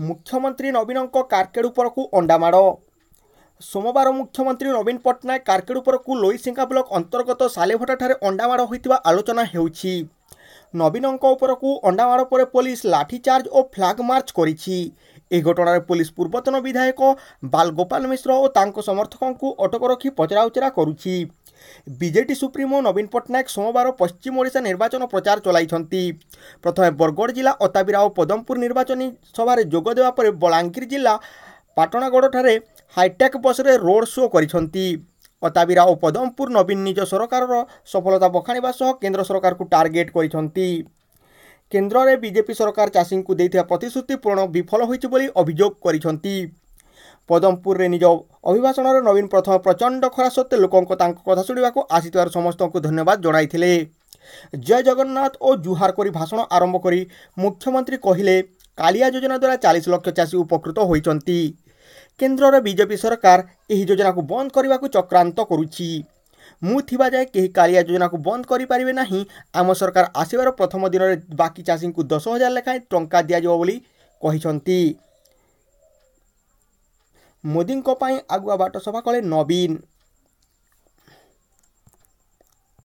ମୁଖ୍ୟମନ୍ତ୍ରୀ ନବୀନଙ୍କ କାରକେଡ୍ ଉପରକୁ ଅଣ୍ଡାମାଡ଼। ସୋମବାର ମୁଖ୍ୟମନ୍ତ୍ରୀ ନବୀନ ପଟ୍ଟନାୟକ କାରକେଡ୍ ଉପରକୁ ଲୋଇସିଂହା ବ୍ଲକ ଅନ୍ତର୍ଗତ ସାଲେଭଟାଠାରେ ଅଣ୍ଡାମାଡ଼ ହୋଇଥିବା ଆଲୋଚନା ହେଉଛି। ନବୀନଙ୍କ ଉପରକୁ ଅଣ୍ଡାମାଡ଼ ପରେ ପୋଲିସ ଲାଠିଚାର୍ଜ ଓ ଫ୍ଲାଗ ମାର୍ଚ୍ଚ କରିଛି। ଏହି ଘଟଣାରେ ପୋଲିସ ପୂର୍ବତନ ବିଧାୟକ ବାଲଗୋପାଳ ମିଶ୍ର ଓ ତାଙ୍କ ସମର୍ଥକଙ୍କୁ ଅଟକ ରଖି ପଚରାଉଚରା କରୁଛି। ବିଜେଡି ସୁପ୍ରିମୋ ନବୀନ ପଟ୍ଟନାୟକ ସୋମବାର ପଶ୍ଚିମ ଓଡ଼ିଶା ନିର୍ବାଚନ ପ୍ରଚାର ଚଳାଇଛନ୍ତି। ପ୍ରଥମେ ବରଗଡ଼ ଜିଲ୍ଲା ଅତାବିରା ଓ ପଦମପୁର ନିର୍ବାଚନୀ ସଭାରେ ଯୋଗ ଦେବା ପରେ ବଲାଙ୍ଗୀର ଜିଲ୍ଲା ପାଟଣାଗଡ଼ଠାରେ ହାଇଟେକ୍ ବସ୍ରେ ରୋଡ୍ ଶୋ କରିଛନ୍ତି। ଅତାବିରା ଓ ପଦମପୁର ନବୀନ ନିଜ ସରକାରର ସଫଳତା ବଖାଣିବା ସହ କେନ୍ଦ୍ର ସରକାରକୁ ଟାର୍ଗେଟ କରିଛନ୍ତି। କେନ୍ଦ୍ରରେ ବିଜେପି ସରକାର ଚାଷୀଙ୍କୁ ଦେଇଥିବା ପ୍ରତିଶ୍ରୁତି ପୂରଣ ବିଫଳ ହୋଇଛି ବୋଲି ଅଭିଯୋଗ କରିଛନ୍ତି। ପଦମପୁରରେ ନିଜ ଅଭିଭାଷଣରେ ନବୀନ ପ୍ରଥମେ ପ୍ରଚଣ୍ଡ ଖରା ସତ୍ତ୍ୱେ ଲୋକଙ୍କ ତାଙ୍କ କଥା ଶୁଣିବାକୁ ଆସିଥିବାରୁ ସମସ୍ତଙ୍କୁ ଧନ୍ୟବାଦ ଜଣାଇଥିଲେ। ଜୟ ଜଗନ୍ନାଥ ଓ ଜୁହାର କରି ଭାଷଣ ଆରମ୍ଭ କରି ମୁଖ୍ୟମନ୍ତ୍ରୀ କହିଲେ, କାଳିଆ ଯୋଜନା ଦ୍ୱାରା 40 ଲକ୍ଷ ଚାଷୀ ଉପକୃତ ହୋଇଛନ୍ତି। କେନ୍ଦ୍ରର ବିଜେପି ସରକାର ଏହି ଯୋଜନାକୁ ବନ୍ଦ କରିବାକୁ ଚକ୍ରାନ୍ତ କରୁଛି। ମୁଁ ଥିବା ଯାଏ କେହି କାଳିଆ ଯୋଜନାକୁ ବନ୍ଦ କରିପାରିବେ ନାହିଁ। ଆମ ସରକାର ଆସିବାର ପ୍ରଥମ ଦିନରେ ବାକି ଚାଷୀଙ୍କୁ 10,000 ଲେଖାଏଁ ଟଙ୍କା ଦିଆଯିବ ବୋଲି କହିଛନ୍ତି। ମୋଦିଙ୍କ ପାଇଁ ଆଗୁଆ ବାଟ ସଫା କଲେ ନବୀନ।